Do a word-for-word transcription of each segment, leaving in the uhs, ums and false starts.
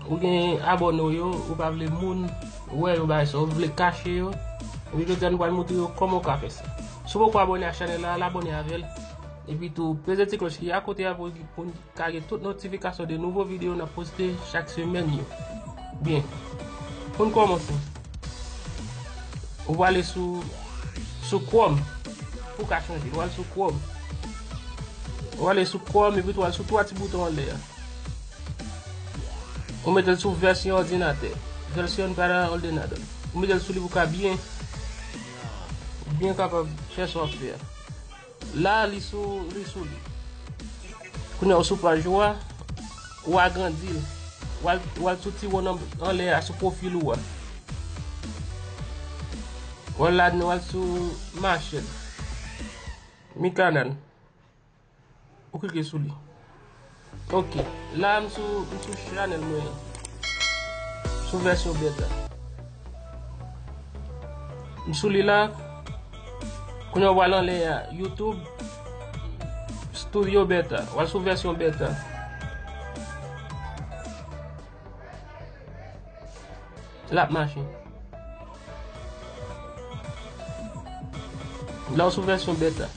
Ou gen abòne w yo, ou pa vle moun wè yo, bagay sa, ou vle kache yo. Epi jodi a nou pral montre yo kòman w ka fè sa. Si w poko abòne a chanèl la, al abòne avè l. Epi tou, peze ti klòch ki akote a pou, pou n ka gen tout notifikasyon de nouvo videyo n ap poste chak semèn yo. Byen. Pou n kòmanse, ou prale sou, sou Chrome. Pou w ka chanje, ou al sou Chrome. Ou ale sou Chrome, epi tou al sou twa ti bouton anlè a. Ou mete l sou vèsyon òdinatè. Version para ordenador. Ou mete l sou li pou w ka byen, byen kapab fè sa w ap fè a. La, li sou, li sou li. Kounye a, ou sou paj ou a, ou agrandi l. Ou al, ou al sou ti wonn an, anlè a, sou pwofil ou a. Ou al ladan, ou al sou machèt. Mi kanal. Ou klike sou li. Ok. La, m sou, m sou chanèl mwen. Sou vèsyon beta. M sou li la. Kounye a w al anlè a, YouTube Studio Beta. W al sou vèsyon beta. L ap mache. La w sou vèsyon beta.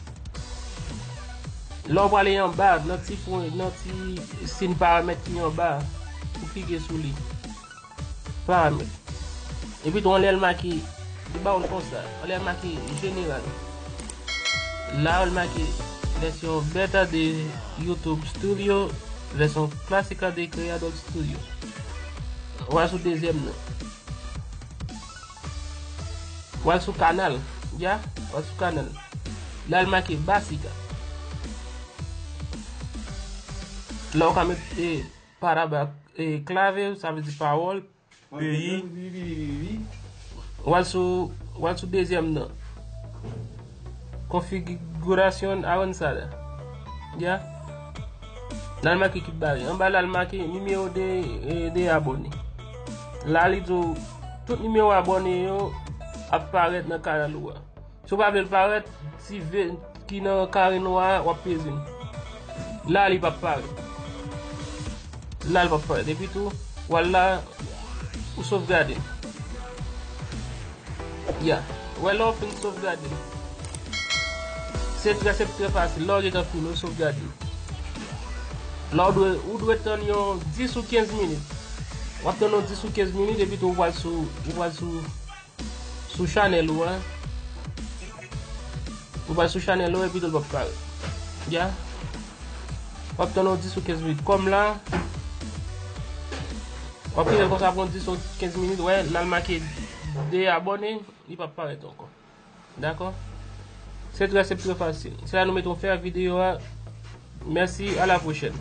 La w prale anba, nan ti pwen, nan ti siy paramèt ki anba, ou klike sou li. Paramèt. Epi tou, anlè l make, li ba w l konsa. Anlè l make jeneral. La, l make vèsyon beta de YouTube Studio, vèsyon klasika de Creador Studio. W al sou dezyèm nan. W al sou kanal. Ya, w al sou kanal. La, l make basika. La, w ka met, eh, paraba, eh, clave, sa vle di pawòl, peyi. W al sou, w al sou dezyèm nan. Configuración avanzada. Ya. La, l make ki bare. Anba la, l make nimewo de, eh, de abòne. La, li di w tout nimewo abòne yo ap parèt nan kanal ou a. Si w pa vle l parèt, ti V ki nan kare nwa a, w ap peze l. La, li p ap parèt. La, li p ap parèt. Epi tou, w al la, ou sovgade l. Ya. Wè, lè w fin sovgade l, se trè, se trè fasil. Lè w gentan fin, ou sovgade l. La, ou dwe, ou dwe tann yon dis ou kenz minit. W ap tann yon dis ou kenz minit, epi tou, ou pral sou, ou pral sou sou chanèl ou a. Ou pral sou chanèl ou, epi tou l p ap parèt. Ya. W ap tann yon dis ou kenz minit. Kòm la, w ap kite l konsa pou yon dis ou kenz minit, wè, la l make de abòne, li p ap parèt ankò. Dakò? Se trè senp, trè fasil. Se la nou mete yon fen a videyo a. Mèsi, a la pwochèn.